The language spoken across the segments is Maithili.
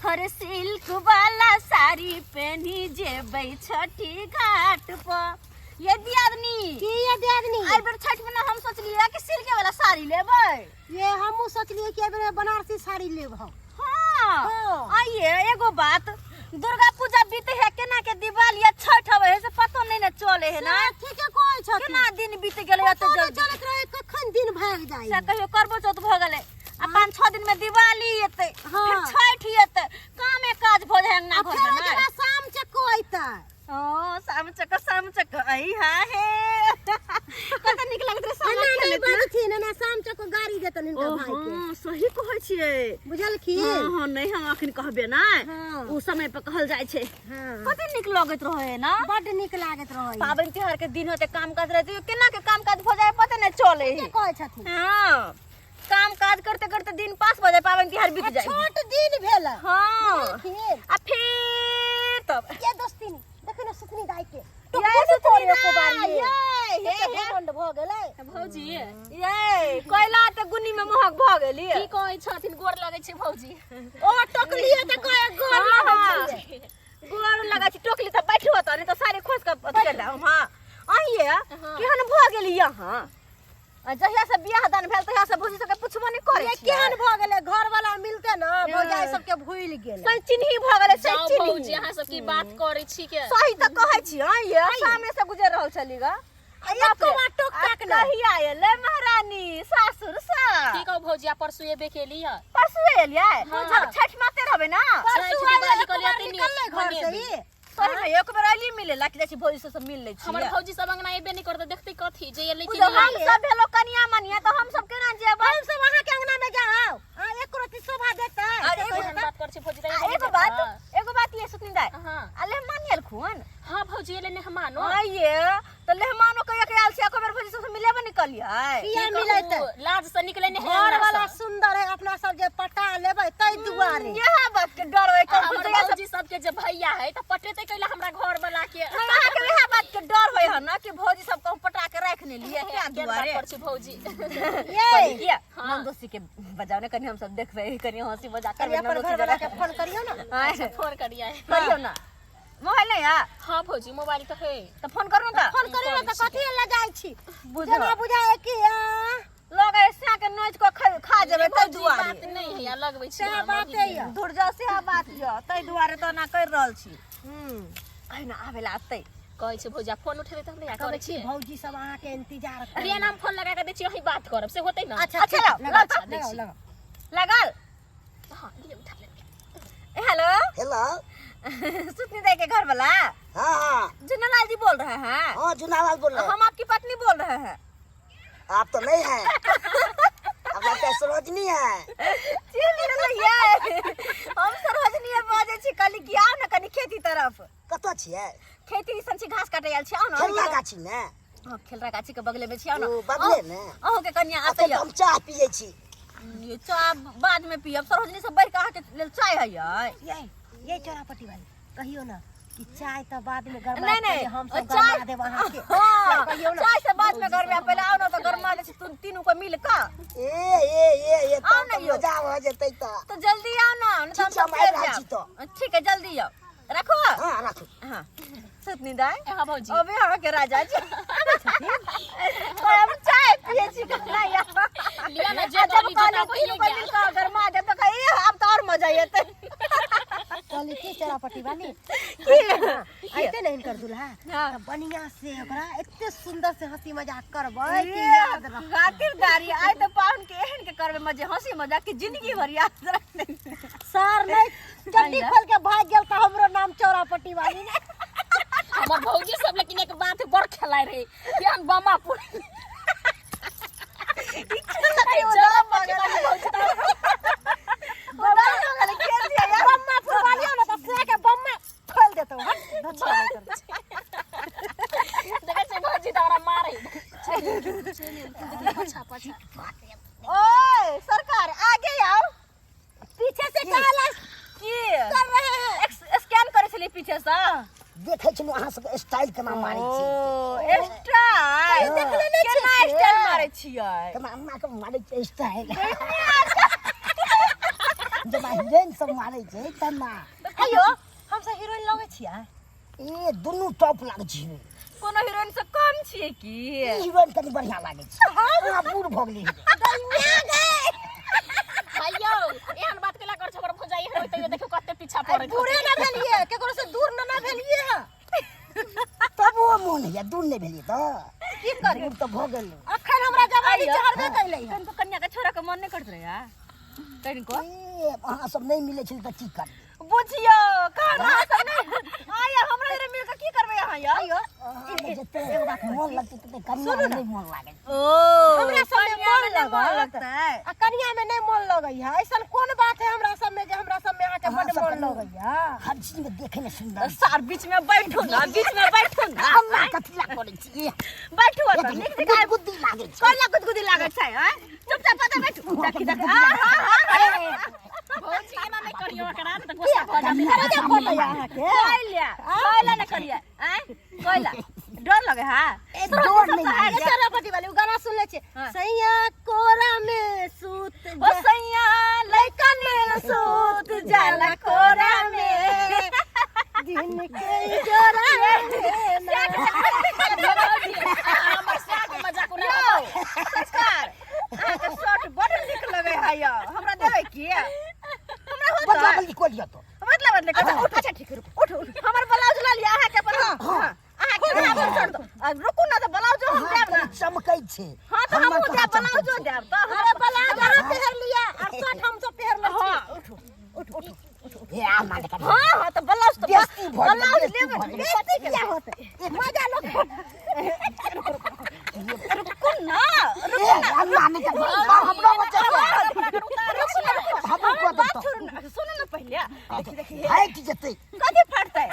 हर सिल्क वाला साड़ी पहनी जेबै छठी घाट पर। ये दियादनी। की ये दियादनी? एहि बेर छठ में ना हम सोचलियै कि सिल्के वाला साड़ी लेबै। ये हमहूँ सोचलियै कि एहि बेर बनारसी साड़ी लेब हम। हाँ। हाँ। आइए एगो बात, दुर्गा पूजा बीते है केना के दिवाली आ छठ आवे है से पतो नहीं ने चले है ना। से ठीके कहै छथिन। केना दिन बीत गेलै एते पतो नहि जल्दी। चलैत रहै कखन दिन भागि जाइ। से कहियो करबो चौथ भऽ गेलै आ 5-6 दिन में दिवाली एतै, हाँ। फिर छठ एतै, कामे काज भऽ जाइ अंगना आ घर फेर में ओहिके नै। बाद शाम चक्को अयतै। ओ शाम चक्को, शाम चक्को ऐ हा हे, कते नीक लगैत रहै सामा एना नहि खेलैत ने। बजथिन, एना शाम चक्को गाड़ी देतन हिनकर भाई के। ओहो, सही कहै छियै। बुझलखिन? हाँ, हाँ, नहि हम अखन कहबे नै। हाँ। ओ समय पर कहल जाइ छै। हाँ। कते नीक लगैत रहै ना? बड्ड नीक लागैत रहै। पाबनि तिहार के दिन होते काम काज रहते, केना के काम काज भऽ जाइ पते नहि चले के कहै छथिन? हाँ, काम काज करते करते दिन पास भऽ जाए, पाबनि तिहार बीत जाए। छोट दिन भेल। हाँ। बुझलखिन? आ फिर तब ये दोस्ती देखिन ना सुतनी दाई के। ये सुतनी एको बार दाई, ये। ये, हे, हे। घमंड भऽ गेलै। भौजी। ये कोयला ते गुन्नी में महक भऽ गेली। की कहै छथिन? गोर लगै छै भौजी। ओ टोकलिए तऽ कहे गोर हाँ, लगै हाँ। छै। गोर लगै छै, टोकली तऽ बैठो तऽ नहि तऽ साड़ी खोस कऽ अथी कर हम। हाँ, अहिए केहन भऽ गेली यहाँ? आ जहिया से बियाह दान भेल तहिया से भौजी सबके पुछबो नहि करै ये छियै। केहन भऽ गेलै? घर वाला मिलते ना भौजाई सबके भूलि गेलै। सही चिन्ही भऽ गेलै, सही जाउ चिन्ही। भौजी, अहाँ सब की बात करै छी के? सही तऽ कहै छी। हँ, ये सामने से गुजर रहल छली ग। आ एको बार टोक टाक नहि। कहिया एलै महारानी सासुर से? की कहू भौजी, आ परसू एबे केली है। परसू एलियै? हाँ। जब छठ माते रहबै ना? परसू छठि आइले, दिवाली एको कहलियै, बार एते निकललै घर से मनेबै। ई? सही में एक बेर अइली मिले ला कि जाइ छी भौजी सब से मिल लै छी। हमर भौजी सब अंगना एबे नहीं करते, देखते कथी जे एलै कि बुझो नहीं। हम सब भेलो कनिया मनिया तऽ हम सब केना जेबै? हम सब अहाँ के अंगना में जाओ, आ एक रोटी शोभा देतै। अरे से एगो कहियौ एहन बात कर छी भौजी आ एगो बात, एगो बात ये सुतनी दाई। हां। आ लेहमान एलखुन? हां भौजी, एलै मेहमानो। आइए तऽ लेहमानो कहिया के आयल छी, एको बेर भौजी सब से मिलेबे नहीं कलियै। किया की मिलेतै? कहू, लाज से निकले नहीं घर वाला सुंदर है, अपना सब जे पटा लेबै तै दुआरे। इएह बात के डर होय हमर कहू जहिया से भौजी सबके जे भैया है तऽ पटेतै कैला हमरा घर वाला के। अहाँ के इएह बात के डर होय हन ना कि भौजी सब कहूँ पटा के राखि ने लिए क्या केहन बात दुआरे। कर छी भौजी? ये कहली किया नंदोसी के बजाओ ने, कनी हम सब देखबै, कनी हंसी मजाक कनि करबै। अपन नंदोसी घर वाला जरा के फोन करियौ ना। हाँ, फोन करियै। करियौ ना। मोबाइल नहीं है? हाँ भौजी, मोबाइल तो है। तो फोन करू ना। फोन करियौ ना तऽ कथी लए जाइ छी? बुझो। जेना बुझाय कि आ लोग ऐसा के नोच को खा जेबै तै भौजी, दुआरे। बात नहीं है, लगबै छी सएह हम बाते अभी। यऽ। धुर जा, सएह बात यऽ, तै दुआरे तऽ ओना करि रहल छी। हम्म। कहि ना आबे ला आतै। कहै छै भौजी, फोन उठेबै तऽ हम नहि कहै करै छी छी। भौजी सब अहाँ के इंतजार करै। रिया नाम फोन लगा के दै छी, अहीं बात करब से होतै ना? अच्छा, अच्छा, ठीक, लाओ, लगाओ, लाओ, लगाओ, दै छी। लगाओ। लगल? हाँ, लिअ, उठा ले। हेलो। हेलो। सुतनी दाई के घर वाला? हाँ हाँ। जुन्नालाल जी बोल रहे हैं? हाँ, जुन्नालाल बोल रहे हैं। हम आपकी पत्नी बोल रहे हैं। आप तो नहीं हैं, अब लगता है सरोजनी है। ये हम सरोजनी बाजै छी। कहली कि आउ ने कनी खेती तरफ। कतऽ छियै? खेती दिसन छी, घास काटे आयल छी, आउ ने। खेलना गाछी में? हाँ, खेलरा गाछी के बगले में छी, आउ ने। ओ, बगले में? अहूँ के कनिया आते अखन तऽ हम चाह पियै छी। ये चाय बाद में पियब, सरोजनी से बढ़ के अहाँ के लेल चाय है ये। ये चौरापट्टी वाली कहियो ना कि चाय तऽ बाद में गरमा नहीं, नहीं, हम सब चाय- गरमा देब अहाँ के। हाँ, कहियो ना। चाय से बाद में गरमा, पहले आओ ना तो गरमा दे छी तुम तीनों को मिल का। ए ए ए ए आउ तब ना तऽ यौ। मजा भऽ जेतै तऽ। तो जल्दी आओ ना, नहीं तो हम ठीक छै, सब हम आबि चलि रहल जायब। छी तऽ। ठीक है, जल्दी आओ, रखो। हाँ, राखू। हाँ सुतनी दाई। हाँ भौजी। अबे अहाँ के राजा जी हम चाय पिए छी कना या। लिअ ना, जे आ जब कहली कहली जोता तीनू भइए को गेल। मिल कऽ गरमा देब तऽ कही आब तऽ और मजा एतै। कहली की चौरापट्टी वाली की? आइते ने हिनकर दुल्हा हाँ। तऽ बढ़िया से ओकरा एते सुंदर से हंसी मजाक करबै कि ये याद रख। खातिरदारी आइ तऽ पाहुन के एहन के करबै मजे हंसी मजाक के जिंदगी भर याद रखतै। सर नहीं चड्डी खोल के भाग गेल तऽ हमरो नाम चौरापट्टी वाली ने। हमर भौजी सब लेकिन एक बात बड़ खेलाय रहे केहन बमा पुरी। बम्मा फुलवालियो ने तऽ से के बम्मा खोल देतौ। हट धच्छा नहीं कर। देखै छै भौजी तऽ हमरा मारै। पाछा पाछा। ओए सरकार आगे आओ। पीछे से काला की कर रहे हैं? स्कैन करै छलियै पीछे से। देखै छलहुँ अहाँ सबके स्टाइल केना मारै छी। ओ स्टाइल देखले नहि छियै केना से? स्टाइल मारै छियै? केना अम्मा के मारै छियै स्टाइल। जेना हीरोइन सब मारै छै तेना। अयो, हम सब हीरोइन लगै छियै? ए दुनू टॉप लागै छै हीरोइन। कोनो हीरोइन से कम छियै की? ई हीरोइन कनि बढ़िया लागै छै। अहाँ बूढ़ भऽ गेलै हीरोइन। अयो, एहन बात केला कर छबर भौजाई एहन होइते देखियौ कते पीछा पड़ैत। बूढ़े ना भेलियै, केकरो से दूर ना ना भेलियै हँ। तब ओ मोन होइया दूर नहि भेलियै तऽ की करी? दूर तऽ भऽ गेल। अखन हमरा जवानी अइयो। चढ़बे कैलै हँ। कनिको कन्या के छोड़ा के मन नहि करैत रहै कनिको? ए अहाँ सब नहि मिलै छलै तऽ की करबै? बुझियौ कहाँ अहाँ सब नहि आया हमरा इधर मिल के की करबै अहाँ यौ? अइयो, अहाँमे जते मोन लगतै तते कनिया मे नहि मोन लागै। ओ हमरा सब मे कनिया मोन मे नहि मोन लगत। लगतै। आ कनिया में नहीं मोन लगै है, ऐसन कोन बात है हमरा सब में जे हमरा सब में अहाँके अहाँ बड्ड सब मोन कनि लगैया? हर चीज में देखे में सुंदर। सार बीच में बैठू ना, बीच में बैठू ना। हमरा कथी ला करै छी? बैठू ओतऽ, नीक जकाँ। गुदगुदी लागै छै। कोला गुदगुदी लागै छै? आँय, चुपचाप ओतऽ बैठू। देखी देखी, हाँ हाँ हाँ। भौजी एना नहि करियौ एकरा, नहि तऽ गुस्सा भऽ जायत। अरे फोटो अहाँके कोइला कोइला नहि करियै। आँय, कोइला डर लगे है? ए, डर नहि लागै। ए चरपटी वाली उ गाना सुन ले छियै? हाँ। सैया कोरा में सूत ओ सैया लइका में सूत जाला कोरा में दिन के जोरा में ना। भौजी, हमर साग मजाक उड़ा। यौ संस्कार, अहाँके शर्ट बड़ नीक लगे है यौ, हमरा देबै की? हमरा होतै? बदला बदली कऽ लिअ तऽ। बदला बदली कर। उठ, अच्छा ठीक है, रुकू, उठ उठ, हमर ब्लाउज लऽ लिअ अहाँके अपन। हाँ हाँ, अहाँके हमर शर्ट दो। आ, रुकू ना तऽ ब्लाउजो हम अहाँ देब ना। कनि चमकै छै। हाँ तऽ हमर हमहूँ कहाँ देब, चमकै ब्लाउजो छै? देब तऽ। अरे ब्लाउज अहाँ पहिर लिअ आ शर्ट हम सब पहिर लै छी। हाँ, उठू उठ उठ। हे आ मार कनि। हाँ हाँ, तऽ ब्लाउज तऽ बेइज्जती भऽ गेलै, ब्लाउज बेइज्जती लेबै। भऽ गेलै। बेइज्जती किया होतै? मजा लोक। रुकू ना। ए अल्लाह नहि करबै। हमरो बच्चा छै। रुकू ना, रुकू। हमरो हमर कऽ बात देतौ। छोड़ू ना, सुनू ना पहिले। देखी देखी। फाटि जेतै। कथी फाटतै?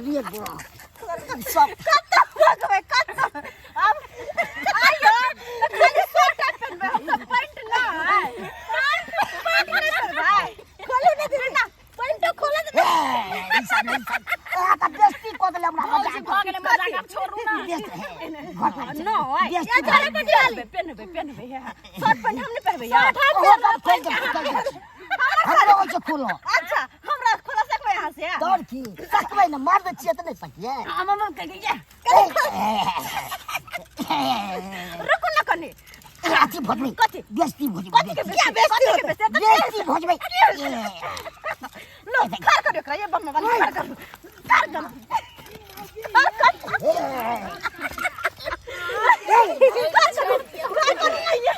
रे बाप, ई सब कतऽ भगबै कतऽ अब? आइयो तऽ खाली स्वेटर पहिनबै हम तऽ, पैंट नहि, पैंट नहि पहिनबै। खोलू ने दीदी ना, पैंटो खोलत। ए, ई सब ई सब ए तऽ बेइज्जती कऽ देले हमरा। भौजी मजाक भऽ गेलै मजाक, आब छोड़ू ना। बेइज्जती हे, घर पर चल। नहि। बेइज्जती ये भऽ चले गेलै। पहनबै पहनबै पहनबै हे, शर्ट पैंट हम नहि पहिनबै यार। ओहो सब खोलि दे, खोलि दे। हमरो होइ छै खोलो। अच्छा, हमरा खोला सकबै अहाँ से? तोर की सकबै ने? मर्द छियै तऽ नहि सकियै? हम हम कह ये रुकू ना कनी। अथी भजबै। कथी? बेइज्जती भजबै। कथी के बेइज्जती? कथी के बेइज्जती? बेइज्जती भजबै। लो खार कर एकरा, ये बम्मा वाली, खार कर, खार कर, खार कर, खार कर, खार कर ये।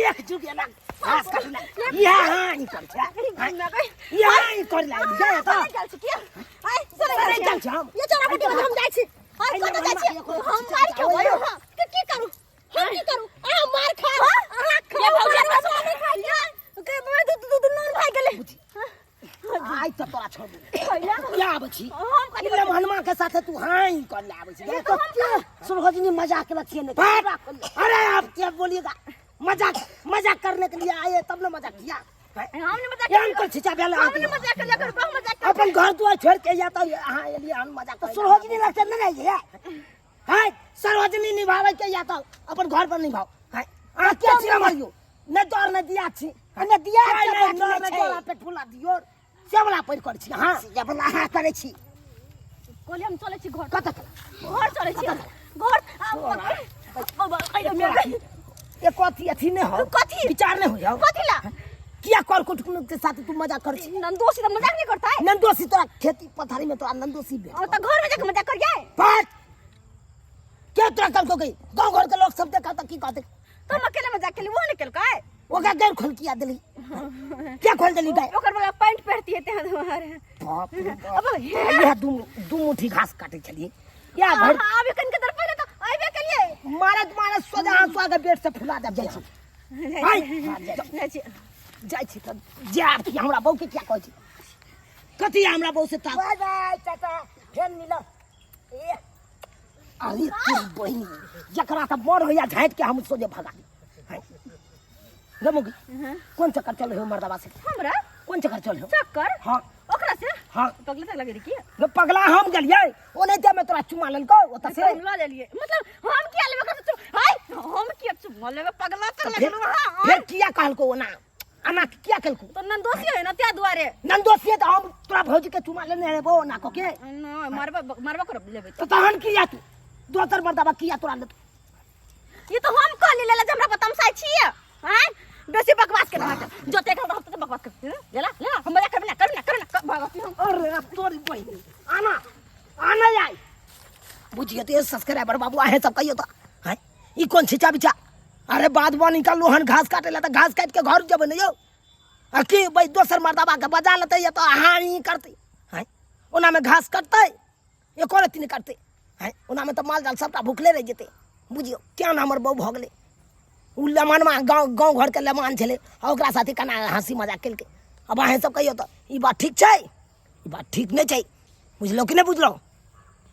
एक जुग एना घास काटू यहाँ ई कर छै, यहाँ ई कर ला जा तऽ। गेल छी की? आइ चले चले गेल जाइ छी हम। ये चरपटी वाली, हम जाइ छी। हाय, कतऽ जाइ छी? हम मार खेबै। के की करू? हम की करू? अहाँ मार खाउ, अहाँ खाउ। ये भौजी, अहाँ खाउ। के दू दू दू नूर भए गेलै। आइ तऽ तोरा छोड़ देबै। क्या आबै छी? हम कथी? ई लमहनमा के साथे तू हाँ ई कर ले आबै छी। सुरगजनी मजाक के छियै ने? अरे आप क्या बोलिएगा? मजाक मजाक करने के लिए आए तब ना मजाक किया। हम नहि मजाक। एहन कर छिचा भेल हम अहाँके? नहि मजाक केलियै, कर बहु मजाक कर। अपन घर द्वार छोड़ के या तऽ अहाँ एलियै हम मजाक तऽ करे। सुरगजनी लगते नहि ने ये? है सार्वजनिक निभावे के या तऽ अपन घर पर निभाओ। है अहाँ के छी हमर यौ? नहि डर नहि दिया छी। नहि दिया नहि के नहि बात डर नहि नहि छै। डर पेट फुला दियौ से वाला पैर कर छी अहाँ। से वाला अहाँ करै छी। कहलियै हम चलै छी घर। कतऽ? घर चलै छी घर। एक अथी अथी नहि हो। कथी? विचार नहि हो। कथी ला? किया कर कुटुम्ब के साथ तू मजाक कर छी? नंदोसी तऽ मजाक नहि करतै? नंदोसी तोरा खेती पथारी में तोरा नंदोसी भेट। और तऽ घर में जाके मजाक करियै? पाट के तोरा कल को गई, गांव घर के लोग सब देखा त की कहते? तो हम अकेले मजाक केली, वो नहीं केलकै। ओकरा गैर खोल किया देली? क्या खोल देली गाय? ओकर वाला पैंट पहिरती है तें तुम्हारे। बाप रे बाप। अब यह दू दू मुट्ठी घास काटे छली या भर। हाँ, अभी कन के तरफ पहिले तो आइबे केलिए। मारत मारत सोजा हंसुआ के बेड से फुला दे। जाइ छी हाय। जाइ छी। जाइ छी तऽ जायब की? हमरा बहू के क्या कहै छी? कथी हमरा बहू से ताक? बाय बाय चाचा, फेर मिलब। ए अरे तू बहिनी, जकरा तऽ मन होइया झाँटि के हम सोझे भगा दी। हाय। गे मुगी, कोन चक्कर चल हो मर्दबा से? हमरा कोन चक्कर चल हो? चक्कर? हाँ। ओकरा से? हाँ। पगले तक लगे की गे पगला हम गेलियै ओनाहिते में तोरा चुमा लेलको ओतऽ से हम लऽ लेलियै मतलब हम किया लेबै ओकरा से चुम हाय हम किया चुम्मा लेबै पगला कर फेर लगलहुँ अहाँ फेर किया कहलको ओना आना किया केलको तो नंदोसी है ना त्या दुआरे नंदोसिए तऽ हम तोरा भौजी के चुमा लेने हेबो ओना कऽ के न मारबा मारबा करब लेबै तऽ तहन किया तू दोसर मर्दबा किया तोरा लेतो ये तो हम कहली लेला जे हमरा पर तमसाइ छियै आँय बेसी बकवास के बात जते कर रहत तते बकवास कर लेला लेला हम मजाक करबे ना करबे ना करबे ना भगवती हम अरे अब तोरी बहिन आना आना जाय बुझियो तो ये सब्सक्राइबर बाबू आहे सब कहियो तो हैं ई कोन छिचा बिचा अरे बाद बनी का लोहन घास काटे ला त घास काट के घर जबे न यौ आ की भाई दोसर मर्दबा के बजा लेतै या तो अहाँ ई करतै हैं ओना में घास कटतै एको रत्ती नहि कटतै हैं ओना में तऽ माल जाल सबटा भुखले रहि जेतै बुझियौ केहन हमर बहू भऽ गेलै ओ लेमानमा गाँव गाँव घरके लेमान छलै आ ओकरा साथे केना हँसी मजाक केलकै आब अहेँ सब कहियौ तऽ ई बात ठीक छै ई बात ठीक नहि छै बुझलहुँ कि नहि बुझलहुँ